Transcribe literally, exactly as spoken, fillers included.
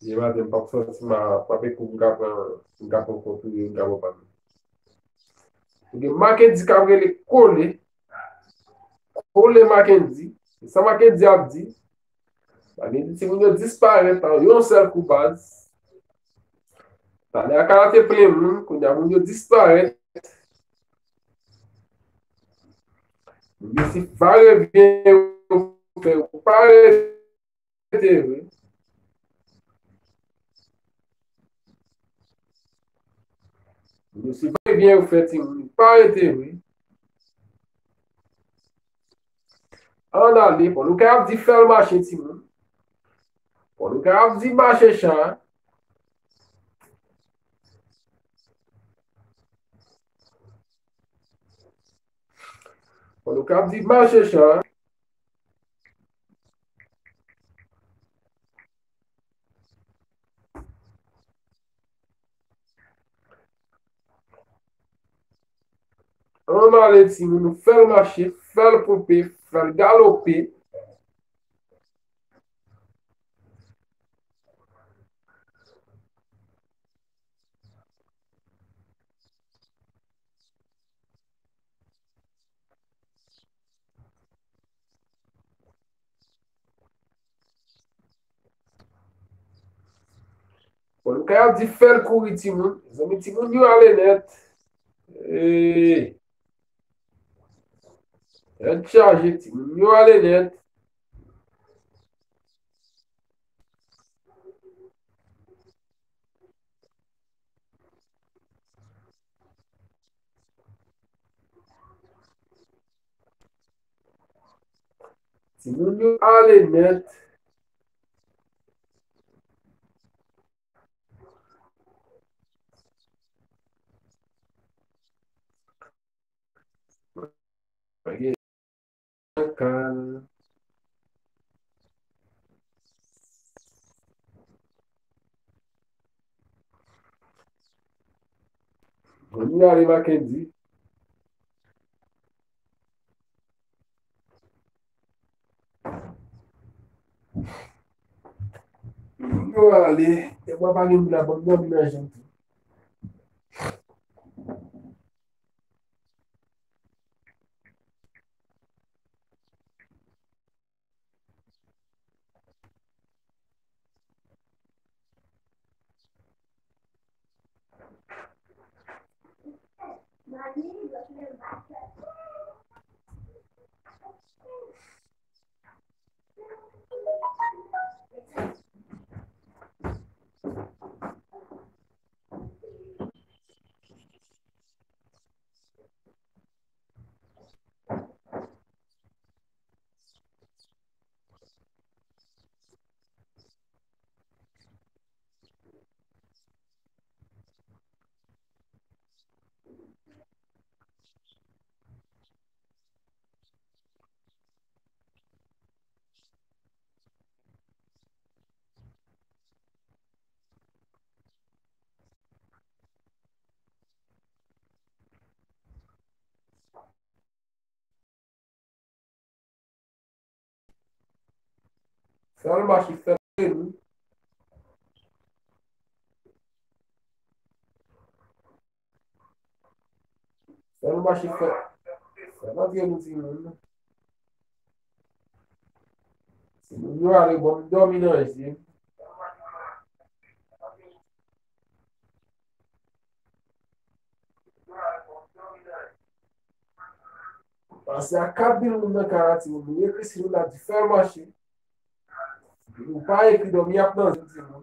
Demen maten, m p ap sòti, m a, m ap ekou, m ka pran, m ka pran kont ou, m ka pran pa m. Ou gen Mackendy k ap rele Kole. Kole Mackendy. Se sa Mackendy ap di. Mackendy di timoun yo disparèt pa yon sèl kou baz. Talè a Kala te plen moun, kounye a moun yo disparèt. Moun yo se va revyen yo fè yo pa rete vre. Moun yo se va revyen yo fè timoun pa rete vre. Ann ale, Pòlokay ap di fè l mache timoun. Pòlokay ap di mache chan. Pòlokay ap di mache chan. Ann ale timoun, nou fè l mache, fè l ponpe, fè l galope. Pòlokay ap di fè l kouri timoun. Zanmi timoun yo ale nèt. Hey. Tèt chaje timoun yo ale nèt. Timoun yo ale nèt. Ok. Kal. Moun yo ale Mackendy. Moun yo ale. Dèfwa pa gen moun la, ban m dòmi nan janm tou. Fè l mache, fè l antre nou. Fè l mache, fè, fè l antre nou, timoun. Timoun yo ale, ban m dòmi nan je. Pase a kat mil moun nan kay la, timoun. Nou ekri si nou la di fè l mache. Nou pa ekri dòmi ap nan je, timoun.